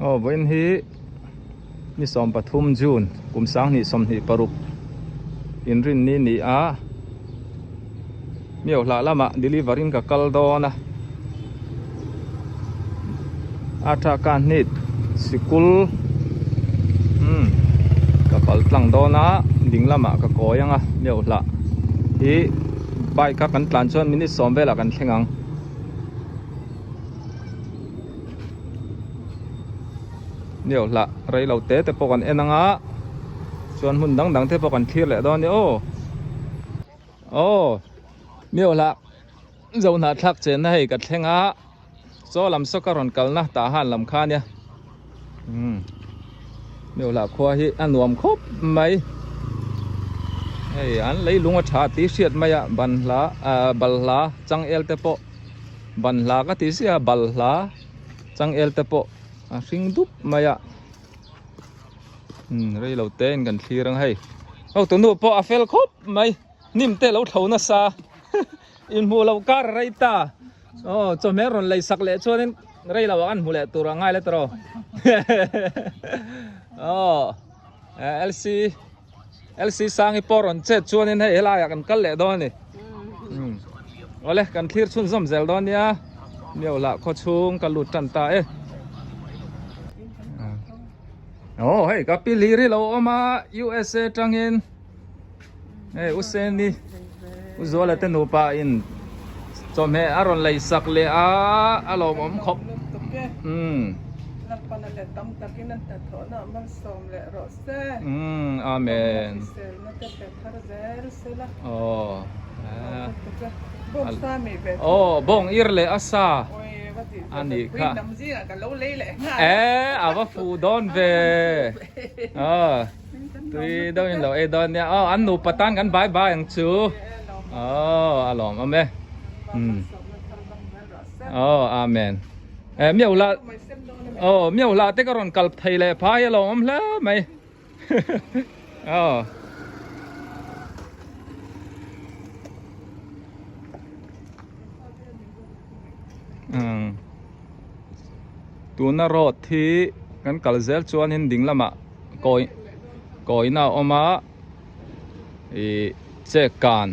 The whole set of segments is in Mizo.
Aw vawiin hi ni 13 June kum 2026 inrinni ni a Miohlah lamah deliver in ka kal dawn a a tha ka hnit sikul umm ka pal tlang dawn a ding lamah ka kawi ang a Miohlah hi bike a kan tlan chuan minute sawm velah kan thleng ang. Miohlah rei lo te te pawh kan en ang a chuan hmun dang dang te pawh kan thlir leh dawn a ni aw. Aw Miohlah Zohnah thlak chenna hei ka thleng a chaw lam saw ka rawn kalna tah han lam kha ania umm Miohlah khua hi a nuam khawp mai hei an leilung a tha tih hriat mai a banhla ah balhla changel te pawh banhla ka ti sia balhla changel te pawh a hring dup mai a. Umm rei lo te in kan thlir ang hei ho tunu pawh a fel khawp mai hnim te lo tho nasa inhmuh loh kar a rei ta aw chawhmeh rawn lei sak leh chuanin rei lo ah kan hmu leh tur a ngai le tawh aw LC LC Sangi pawh rawn chet chuanin hei helaiah kan kal leh dawn a ni umm awle kan thlir chhunzawm zel dawn nia Miohlah khawchhung ka lut tan ta e. Aw hei ka pi hlir hi lo awm a USA tangin hei u Seni u Zuala te nupa in chawhmeh a rawn lei sak leh a a lawmawm khawp umm umm amen aw aw bawng ir leh a sa. A nih kha. E a va fuh dawn ve. Aw tui deuh in lo ei dawn nia. Aw an nupa tan kan bye bye ang chu. Aw a lawm awm e. Umm. Aw amen. E miau lah aw miau lah te ka rawn kal thei leh phai a lawm awm hle mai. Aw. Umm tuna road hi kan kal zel chuanin ding lamah kawi kawina a awm a ih chek kan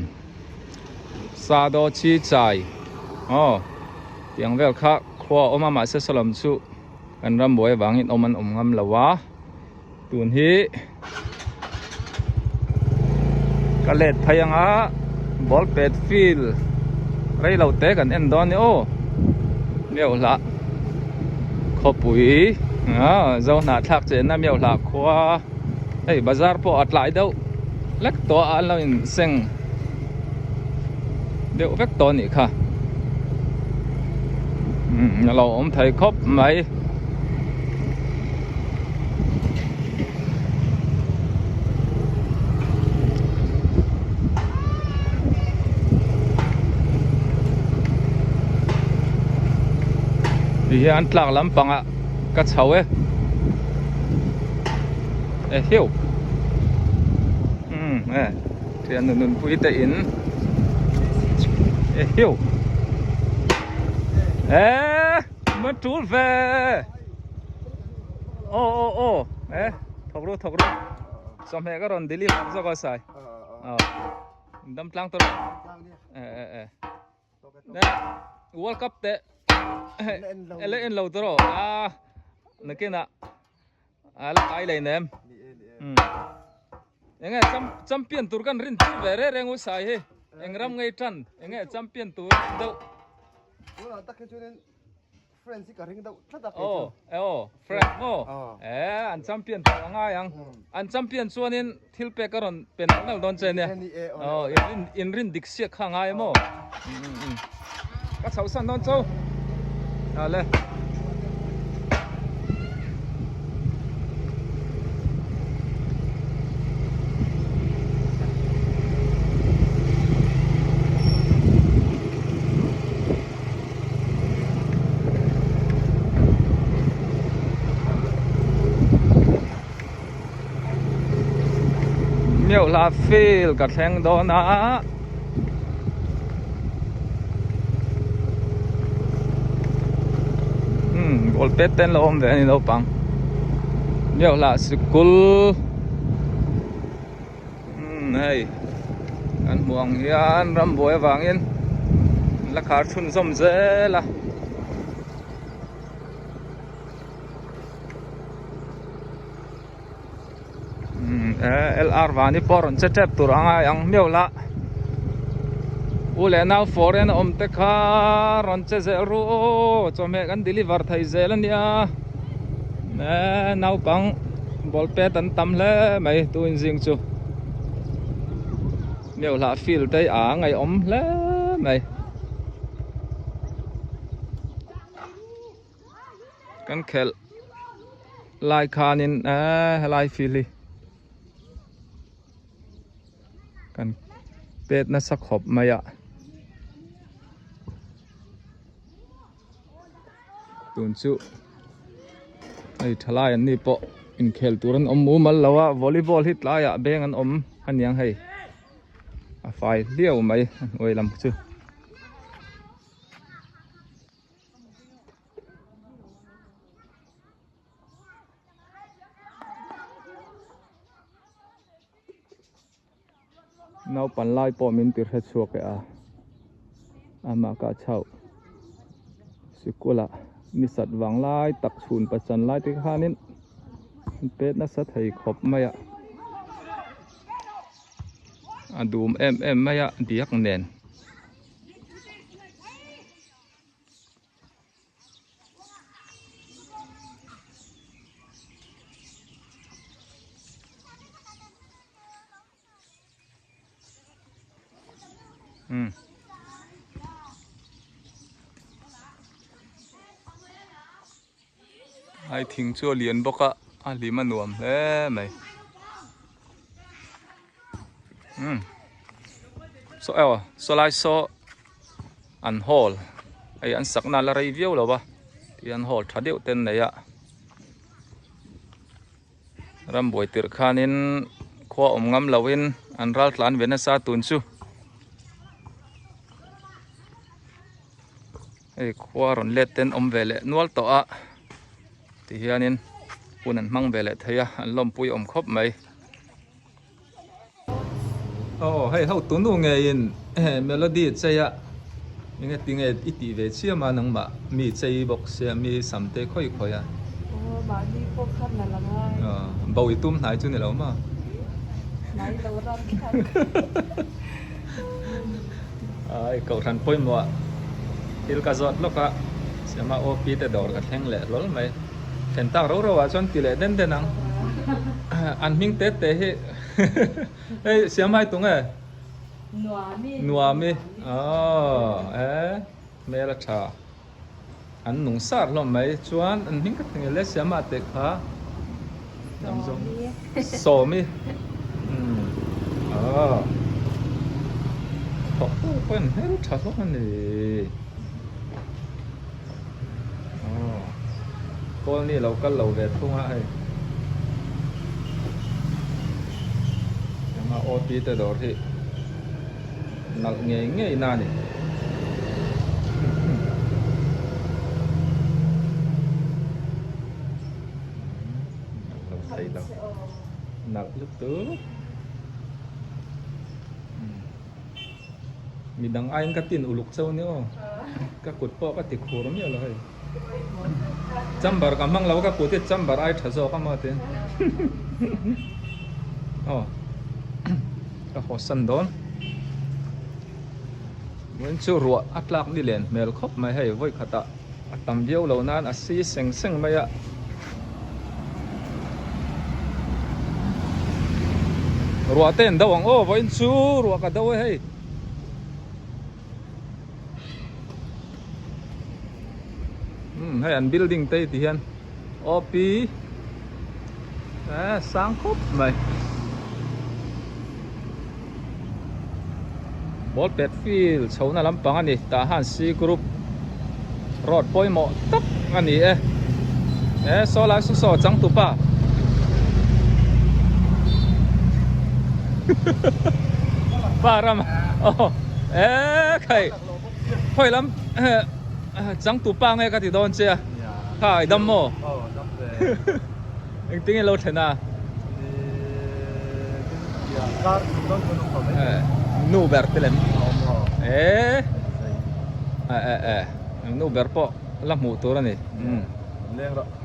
sado chi chai aw tiang vel kha khua a awm a mahse sawlam chu kan ram buai avangin awm an awm ngam lo a. Tun hi ka let phei anga ball pet field rei lo te kan en dawn a ni aw Meuhlah khawpui ah Zohnahthlak chenna Meuhlah khua hei bazar pawh a tlai deuh hlek tawh a an lo inseng deuh vek tawh a nih kha umm a lo awm thei khawp mai. Ti hian tlak lampangah ka chho e e hiu umm e. Thian nu nunpui te in e hiu e ma tul ve aw aw aw e thawk ru thawk ru chawhmeh ka rawn deliver zawk a sai aw dam tlang tawh e e e World Cup te ele en lo tawh a nakinah A la kai lei nem. Enge champion tur kan rin tir ve re reng u sai hi. Eng ram ngei tan enge champion tur deuh. Tunah tak hi chuanin France hi ka ring deuh tlat a kei chu. Aw e aw France maw? E an champion tur a ngai ang. An champion chuanin thil pek a rawn pe nalh nalh dawn che nia. Aw in rin dik siak kha a ngai maw? Ka chhoh san dawn chu. Ale. Meuhla field ka thleng dawn a umm ball pet te an lo awm ve a ni naupang. Miohlah sikul umm hei kan hmuh ang hian rambuai avangin an la khar chhunzawm zel a. LR vani pawh rawn che tep tur anga ang miau la u leh nau foreign a awm te kha rawn che zel ru aw chawhmeh kan deliver thei zel ania eh naupang ball pet an tam hle mai tun zing chu miau hlah field te a ngaihawm hle mai. Kan khelh lai khanin eee helai field hi kan pet nasa khawp mai a tun chu hei thalai an ni pawh inkhel tur an awm mumal lo a volleyball hi tlaiah beng an awm aniang hei a fai hliau mai a hnuai lam chu. Naupan lai pawh min ti hre chhuak e a amah kah chauh sikul ah ni sat vang lai tak chhun pachan lai te khanin an pet nasa thei khawp mai a a dum em em mai a diak nen. Um ai thing chu a lian bawk a a hlim a nuam hle mai um saw aw saw lai saw an hall hei an sakna la rei viau lo va tihian hall tha deuh te an nei a rambuai tirh khanin khua awm ngam loin an ral tlan ve nasa tun chu. Hei khua rawn let te an awm ve leh nual tawh a tihianin hun an hmang ve leh thei a an lawmpui awm khawp mai. Aw hei ho tunu ngeiin melody chei a enge tinge i tih ve chiam a nangmah mi chei bawk sia mi sam te khawi khawi a. Aw mahni pawh khan la la ngai. Bo i tum hnai chu ni lo maw? Hnai lo ram thlak. Ai kohhran pawimawh thil ka zawt lawk a siama OP te dawr ka thleng leh hlawl mai thlen tak ro ro ah chuan ti leh den den ang an hming te te hi hei siamai tung e Nuami Nuami aw e hmel a tha an nung sar hlawm mai chuan an hming ka ti ngei le siama te kha Sawmi aw thawk pawh pawh in hmel tha hlawm a ni aw kawlni lo kal lo ve thung a hei eng a OT te dawr hi nalh ngei ngei na a ni. Lo thei lo nalh lutuk midang aiin ka tin uluk chauh ania aw ka kut pawh ka ti khur miah lo hei chamber ka hmang lo ka kut hi chamber ai tha zawk a maw tin aw ka haw san dawn vawiin chu ruah a tlak ni len hmel khawp mai hei vawi khatah A tam viau lo nan a si seng seng mai a. Ruah te an do ang aw vawiin chu ruah ka do e hei. Umm hei an building te hi ti hian OP eh sang khawp mai. Ball pet field chhohna lampang a ni tah han C group road pawimawh tak a ni e e saw lai saw saw changtupa pa ram aw e khai khawi lam changtupa nge ka ti dawn che a kha i dam maw. Engtin nge lo thlen a? Nu ber te lem. E e e nu ber pawh la hmuh tur a ni.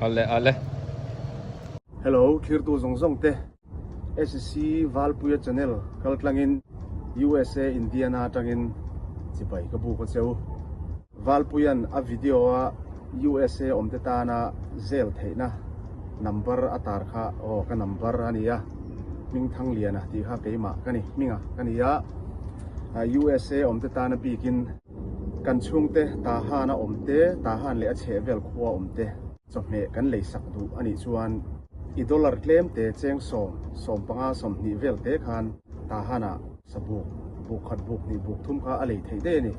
Ale ale. Hello thirtu zawng zawng te SC Valpuia channel kaltlangin USA Indiana atangin chibai ka buk a cheu. Valpuia'n a video a USA awmte tana zel theihna number a tar kha aw ka number a nia, Hmingthangliana tih kha keimah ka ni, hminga ka ni a, USA awmte tana bikin kan chhungte Tahan a awmte, Tahan leh a chhehvel khua awmte chawhmeh kan leisak duh a nih chuan i dollar tlemte cheng sawm, 15, 20 vel te khan Tahan-ah Sabuk, buk khat buk hnih buk thum kha a lei theih daih a ni.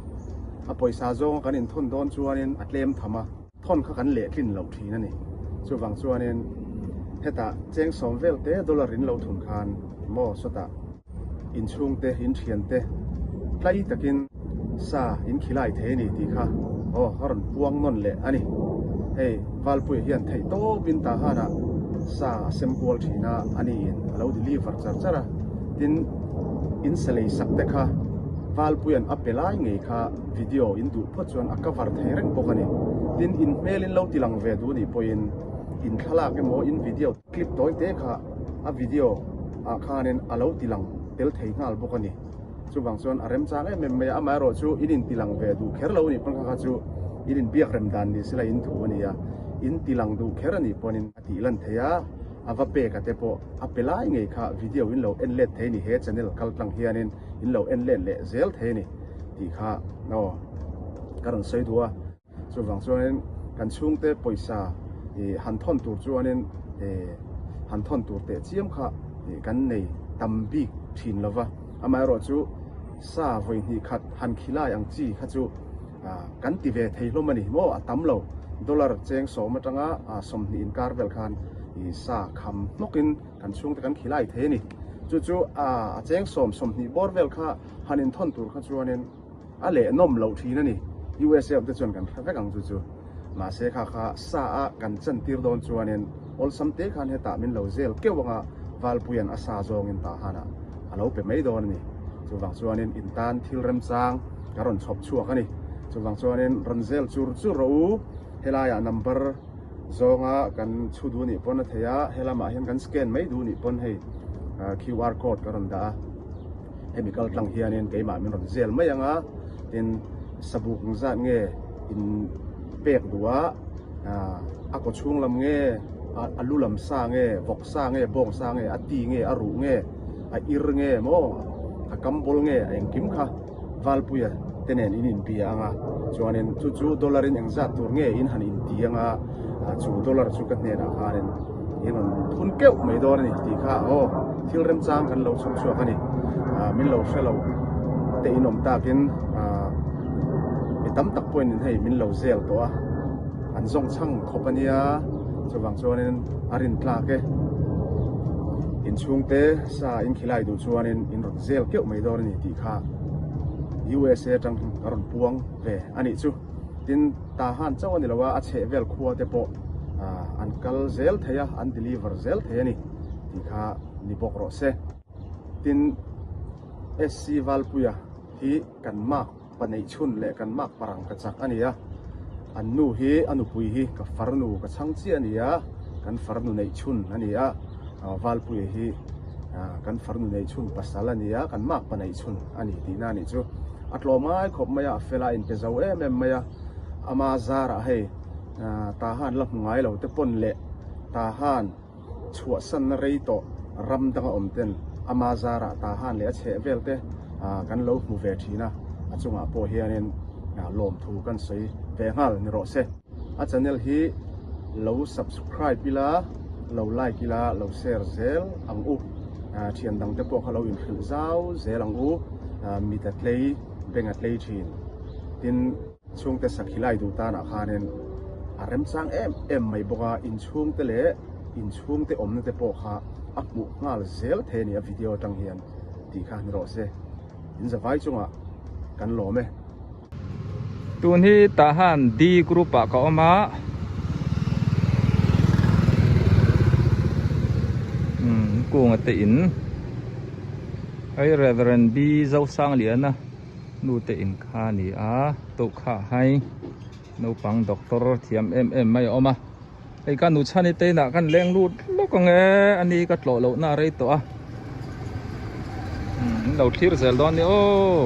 A pawisa zawnga kan inthawn dawn chuanin a tlem tham a, thawn kha kan lehtlin loh thin a ni. Chuvang chuanin hetah cheng sawm vel te dollar in lo thun khan maw sawtah inchhungte, inthiante tlai takin sa in khilai thei a ni tih kha aw a rawn puang nawn leh a ni. Hei Valpuia hian theih tawpin Tahanah sa a sem kual thin a, a niin a lo deliver char char a. Tin, in sa lei sak te kha Valpuia'n a pe lai ngei kha video in duh phawt chuan a cover thei reng bawk a ni. Tin, in hmel in lo ti lang ve duh nih pawhin in thlalak emaw in video clip tawi te kha a video ah khanin a lo ti lang tel thei nghal bawk a ni. Chuvang chuan a remchang em em mai a, amaherawh chu in in ti lang ve duh kher lo a nih pawn kha kha chu in inbiak rem dan ni sela in thu a ni a, in ti lang duh kher a nih pawnin a tih lan thei a, a va pek a te pawh a pe lai ngei kha video in lo en let thei a ni, he channel kal tlang hianin in lo en let leh zel thei a ni tih kha aw ka rawn sawi duh a. Chuvang chuanin kan chhungte pawisa ih han thawn tur chuanin ih han thawn tur teh chiam kha ih kan nei tam bik thin lo va. Amaherawh chu sa vawi hnih khat han khilai ang chi kha chu ah kan ti ve thei hlawm a ni maw a tam lo. Dollar cheng sawm atanga ah 20 inkar vel khan ih sa kham hnawkin kan chhungte kan khilai thei a ni. Chu chu ah a cheng sawm 20 bawr vel kha han inthawn tur kha chuanin A leh nawm loh thin a ni. USA awm te chuan kan hre vek ang chu chu. Mahse kha kha sa a kan chan tir dawn chuanin awlsam te khan hetah min lo zel keuh anga Valpuia'n a sa zawngin tah hanah a lo pe mai dawn a ni. Chuvang chuanin in tan thil remchang ka rawn chhawp chhuak a ni. Chuvang chuanin rawn zel chur chur rawh u. Helaiah number zawnga kan chhu duh nih pawn a thei a, helamah hian kan scan mai duh nih pawn hei QR code ka rawn dah a. Hemi kal tlang hianin keimah min rawn zel mai ang a, tin sabuk ang zat nge in pek duh a, a kaw chhung lam nge, a lu lam sa nge, vawk sa nge, bawng sa nge, a ti nge, a ruh nge, a ir nge maw, a kam bawl nge, a engkim kha Valpuia te nen in inbia ang a, chuanin chu chu dollar in engzat tur nge in han inti ang a, chu dollar chu ka hnenah khanin in rawn thun keuh mai dawn a ni tih kha aw thil remchang kan lo chhawp chhuak a ni. Min lo hre lo te in awm takin mi tam tak pawhin in hei min lo zel tawh a, an zawng chhang khawp a nia, chuvang chuanin a rin tlak e. Inchhungte sa in khilai duh chuanin in rawn zel keuh mai dawn a ni tih kha USA atang ka rawn puang ve a nih chu. Tin, Tahan chauh a ni lo a, a chheh vel khua te pawh an kal zel thei a, an deliver zel thei a ni tih kha ni bawk rawh se. Tin, SC Valpuia hi kan mark pa neih chhun leh kan mark parang ka chak a ni a, an nu hi a nupui hi ka farnu ka chhang chiah a ni a, kan farnu neih chhun a ni a, Valpuia hi kan farnu neih chhun pasal a ni a, kan mark pa neih chhun a ni tihna a nih chu. A tlawm ngai khawp mai a, a fel a, a inpe zo em em mai a, ama zarah hei Tahan la hmu ngai lo te pawn leh Tahan chhuahsanna rei tawh ram danga awm ten ama zarah Tahan leh a chheh vel te kan lo hmu ve thin a, a chungah pawh hianin lawmthu kan sawi ve nghal ni rawh se. A channel hi lo subscribe ila, lo like ila, lo share zel ang u. Thian dang te pawh kha lo inhrilh zau zel ang u. Mit a tlei, beng a tlei thin. Tin, chhungte sakhi lai duh tanah khanin a remchang em em mai bawk a, inchhungte leh inchhungte awmna te pawh kha a hmuh nghal zel thei a ni a video atang hian tih kha ni rawh se. In zavai chungah kan lawm e. Tun hi tah han D group ah ka awm a. Kunga te in hei Reverend B Zosangliana nu te in kha a ni a tohkhah hai naupang doctor thiam em em mai a awm a hei ka nu chhani te inah khan leng lut lawk ang e a ni ka tlawh loh na a rei tawh a umm in lo thlir zel dawn a ni aw.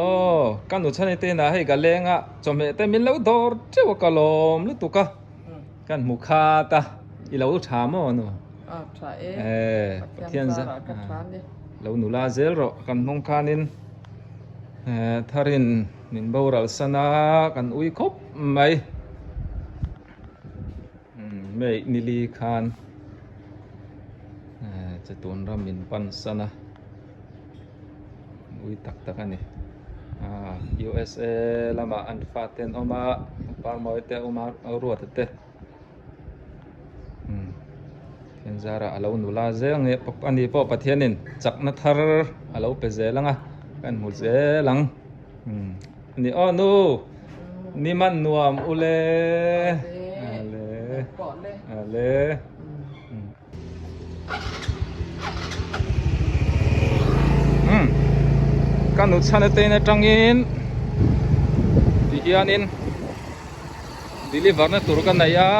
Aw ka nu chhani te inah hei ka leng a chawhmeh te min lo dawr teuh a ka lawm lutuk a. Kan hmu khat a, i lo tha maw nu? A tha e, Pathian zarah ka tha ni. Lo nula zel rawh, kan hnung khanin tharin min boral san a, kan ui khawp mai. May nili khan chetun ram min pan san a. Ui tak tak a ni. Aaa USA lamah an fate an awm a, Parmawi te a awm a, Ruata te. Umm Pathian zarah a lo nula zel nge a ni pawh Pathianin chakna thar a lo pe zel ang a, kan hmu zel ang. Umm a ni aw nu ni man nuam ule ale ale. Umm ka nu chhan atein atangin ti hianin deliver na tur ka nei a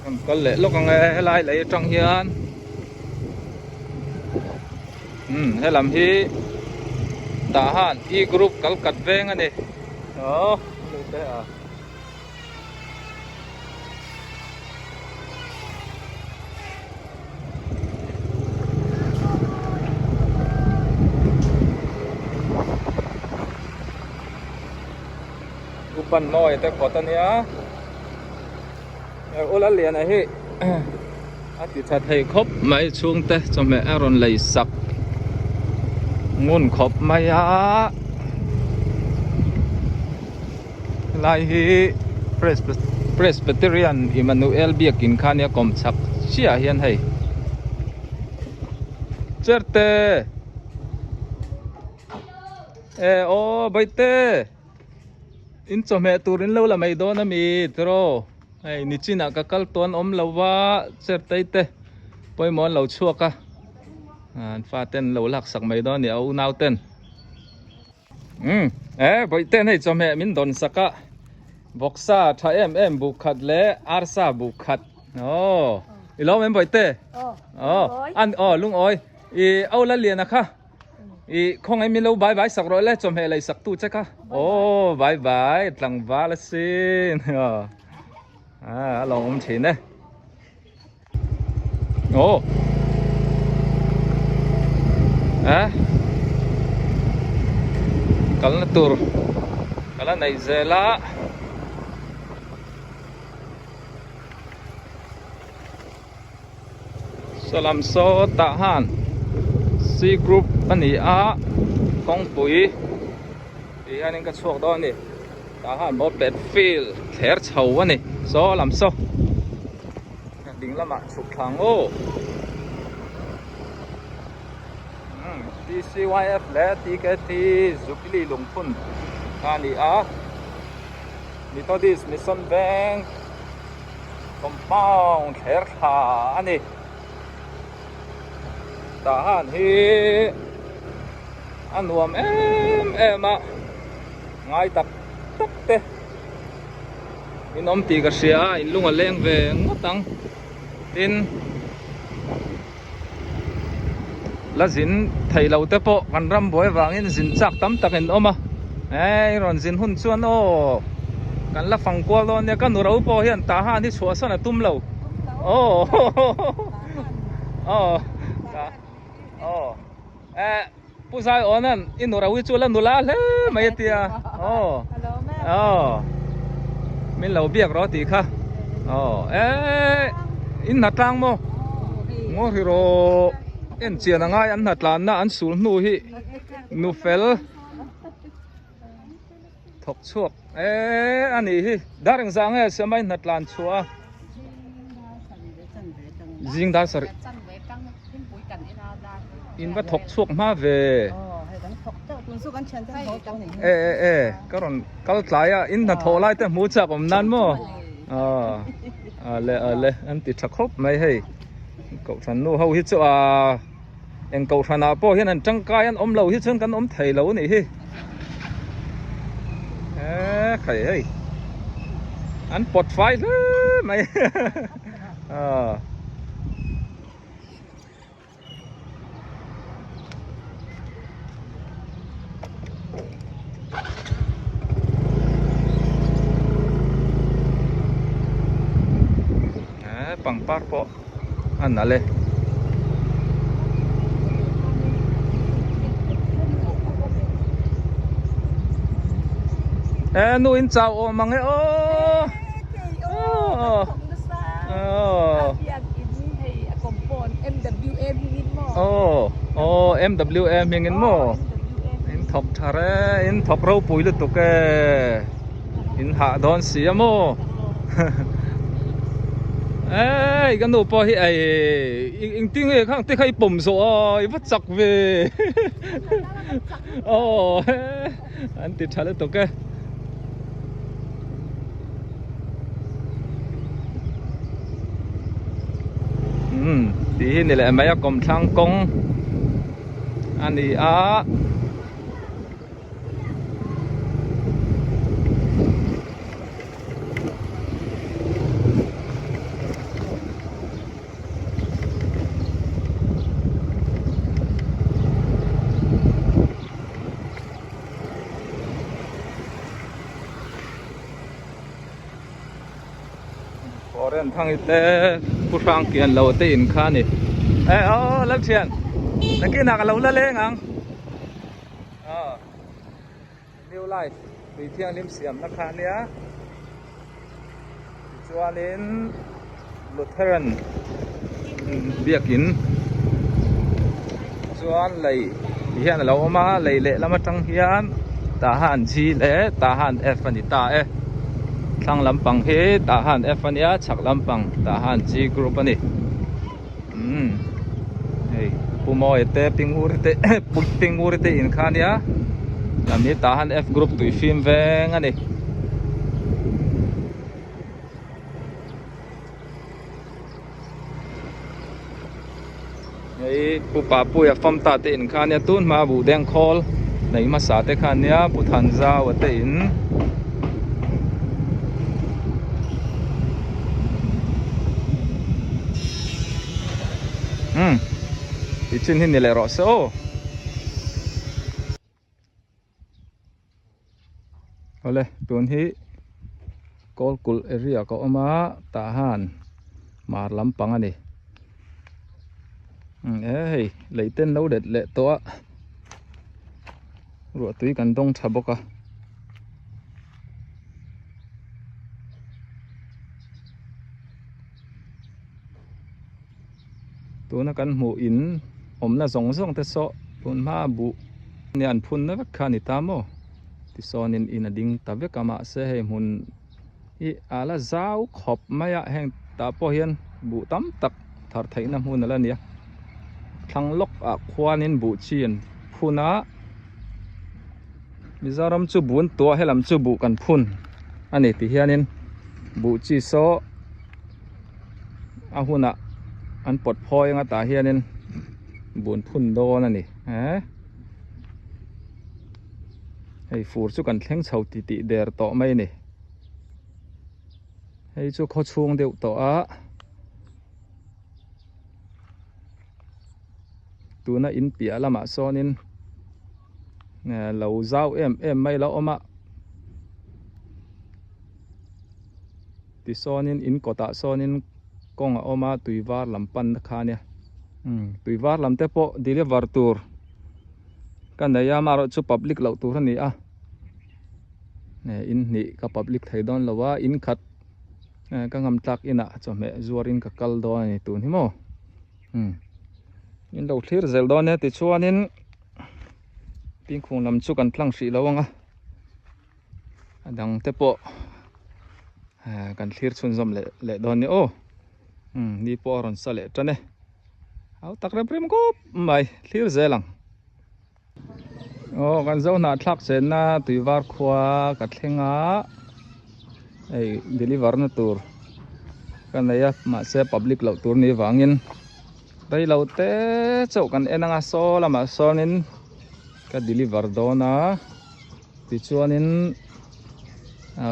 kan kal leh lawk ang e helai lei atang hian. Umm helam hi tah han e group kal kat veng a ni aw te a upan mawi te kawt a nia ula lian a hi. A ti tha thei khawp mai chhungte chawhmeh a rawn lei sak ngun khawp mai a helai hi Presbyterian Emmanuel biakin kha nia kawm chak chiah hian hei cherte e aw baite in chawhmeh tur in lo la mai dawn ami tiraw. Hei nichinah ka kal tawn awm lo va chertei te pawimawh an lo chhuak a an fa ten lo lak sak mai dawn a ni a unau ten umm e bawih ten hei chawhmeh min dawn sak a vawksa tha em em buk khat leh arsa buk khat aw i lo awm em bawih te aw an aw lungawi i au la lian a kha. I khawngaih min lo bai bai sak rawh le chawhmeh lei sak tu che kha. Aw bai bai tlangval asin. A lo awm thin e. Aw. A. Kalna tur kala nei zel a. Salam saw tah han C group a ni a kawngpui tih hianin ka chhuak dawn a ni tah han ball pet field thler chho a ni saw lam saw ding lamah chhuk thla ang aw umm T_C_Y_F leh T_K_T Jubilee lungphun a ni a Methodist Mission Bank. Compound thler thla a ni. Tah han hi a nuam em em a, ngai tak tak te in awm tih ka hria a, in lung a leng ve ngawt ang. Tin, la zin theih loh te pawh kan ram buai vangin zin chak tam tak in awm a eh rawn zin hun chuan aw kan la fang kual dawn nia ka nu ro pawh hian tah han hi chhuahsan a tum lo aw aw aw eh pu zai awn an i nu ro hi chu la nula hle mai a tia aw aw min lo biak rawh tih kha aw eh in hna tlang maw ngaw ri rawh en chian a ngai an hna tlan na an sul hnu hi nu fel thawk chhuak eh a nih hi dar engzah nge siamai hna tlan chhuah a zing dar sarih in va thawk chhuak hma ve. E e e ka rawn kal tlai a in hnathawh lai te hmu chak awm nan maw ale ale an ti tha khawp mai hei kohhran nu ho hi chu a eng kohhran ah pawh hian an tangkai an awm lo hi chuan kan awm thei lo a nih hi e khai hei an pawt fai hle mai a. Pangpar pawh a nalh e. E nu in chau awm ang e aw. Aw aw MWA hmingin maw in thawk tha re in thawk ropui lutuk e in hah dawn si a maw ei ka nu pawh hi ei engtin nge khang te kha i pawm zawh a i va chak ve aw an ti tha lutuk e. Umm tih hi ni leh mai a kawmthlang kawng a ni a. Foreign thang hi te pu hrang kian lo te in kha a ni e aw Lalthian nakinah ka lo la leng ang aw new life tui thianghlim siamna kha a nia tichuanin Lutheran biakin chuan lei ti hian a lo awm a lei lehlam atang hian tah han G leh tah han F a ni ta e thlang lampang hi tah han F a nia chhak lampang tah han G group a ni umm hei Pu Mawia te Pi Nguri te Pi Nguri te in kha a nia lam hi tah han F group tui fim veng a ni. Hei Pu Papuia famta te in kha ania tun hma buh deng khawl nei hmasa te kha ania Pu Thanzaua te in umm ti chin hi ni leh rawh se aw. Awle tun hi kawlkulh area ka awm a tah han mar lampang a ni e hei lei ten lo let leh tawh a ruah tui kan dawng tha bawk a. Tuna kan hmuh in awmna zawng zawng te saw tun hma buh nia an phun na vek kha a ni ta maw tisawnin in a ding ta vek a mahse hei hmun hi a la zau khawp mai a heng tah pawh hian buh tam tak thar theihna hmun a la ni a thlang lawk ah khuanin buh chi an phun a Mizoram chu bun tuah helam chu buh kan phun a ni ti hianin buh chi saw. A hunah an pawt phawi anga tah hianin bun phun dawn a ni eh hei fur chu kan thleng chho ti tih der tawh mai a ni hei chu khaw chhung deuh tawh a tuna in piah lamah sawnin lo zau em em mai lo awm a. Tisawnin in kawtah sawnin kawng a awm a tui var lam pan na kha ania umm tui var lam te pawh deliver tur ka nei a amaherawh chu public loh tur a ni a eh in hnih ka public thei dawn lo a in khat eh ka ngam tlak inah chawhmeh zuarin ka kal dawn a ni tun hi maw umm in lo thlir zel dawn e tichuanin pingkhung lam chu kan tlang hrih lo ang a. A dang te pawh kan thlir chhunzawm leh leh dawn ni aw umm ni pawh a rawn sa leh tan e au tak rem rem khawp mai thlir zel ang Aw kan zo hnahthlak chenna tuivar khua ka thleng a hei deliver na tur ka nei a mahse public loh tur ni vangin rei lo te chauh kan en anga saw lamah sawnin ka deliver dawn a tichuanin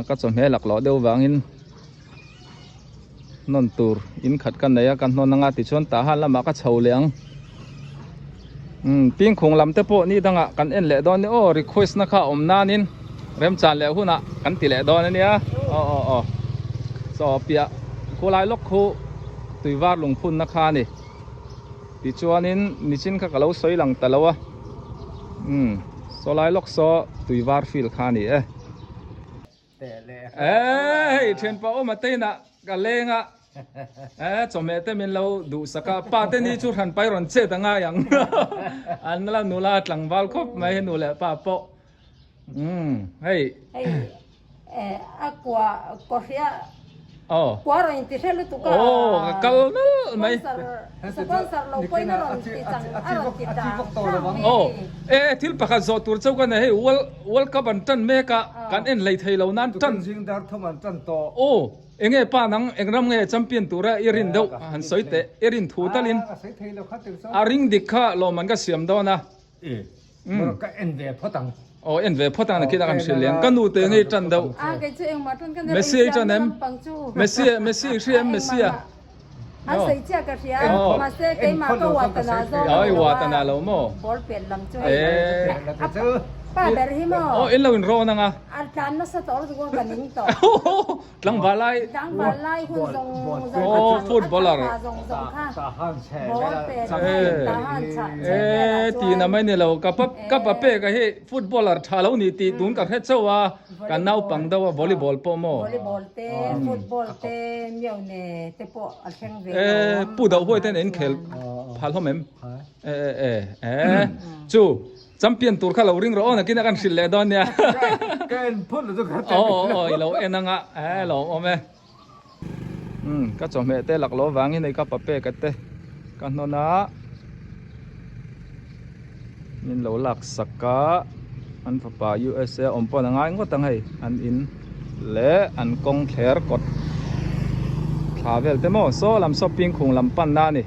ka chawhmeh laklawh deuh vangin. Hnawn tur in khat ka nei a ka hnawn anga tichuan tah han lamah ka chho leh ang umm pingkhung lam te pawh ni dangah kan en leh dawn nia aw request na kha a awm nanin remchan leh hunah kan ti leh dawn ania aw aw aw chaw piah khulai lawk khu tui var lungphun na kha a ni tichuanin nichin kha ka lo sawi lang ta lo a umm saw lai lawk saw tui var field kha a ni e. Eh hei thianpa awm a tein ah ka leng a eh chawhmeh te min lo duhsak a pa te ni chu hran pai rawn chet a ngai ang an la nula tlangval khawp mai nu leh pa pawh umm hei hei eh a kua kawhria aw kua rawn inti hre lutuk a aw ka kal nalh mai sponsor lo pawhin a rawn ti chang a rawn ti tang tang mai aw e thil pakhat zawh tur chauh ka nei hei world world cup an tan mek a kan en hlei thei lo nan tan zing dar thum an tan tawh aw enge pa nang eng ram nge champion tura i rin deuh han sawi teh i rin thu talin a ring dik kha lawm an ka siam dawn a E, mawr ka en ve phawt ang. Aw en ve phawt ang nakin a kan hrilh leh ang. Ka nu te ngei tan deuh. A kei chu engmah tan ka nei Messi ei tan em? Messi Messi i hria em Messi a? An sawi chiah ka hria. Mahse keimah ka uatana zawng a ni lo a. Uatana lo maw? Ball pet lam chu hei. Pa ber hi maw? Aw in lo in rawn ang a. A tlan nasa tawh lutuk a ka ning tawh. Tlangval lai Tlangval lai hun zawng zawng Oh footballer zawng zawng kha ball pet tahan chah che Eh ti na mai ni lo ka pa ka pa pek a hi footballer tha lo ni tih tun ka hre chauh a kan naupang deuh a volleyball pawh maw volleyball te football te miau ne te pawh a thleng ve lo Eh pu deuh huai ten in khel phal hlawm em eh eh eh chu Champion tur kha lo ring rawh aw nakin a kan hrilh leh dawn nia. Ka en phut lo chu ka Aw aw aw i lo en anga eh lo awm e. Umm ka chawhmeh te lak lo vangin hei ka pape ka te ka hnawn a min lo lak sak a an fapa USA awm pawn a ngai ngawt ang hei an in leh an kawng thler kawt thla vel te maw saw lam saw pingkhung lam panna a ni.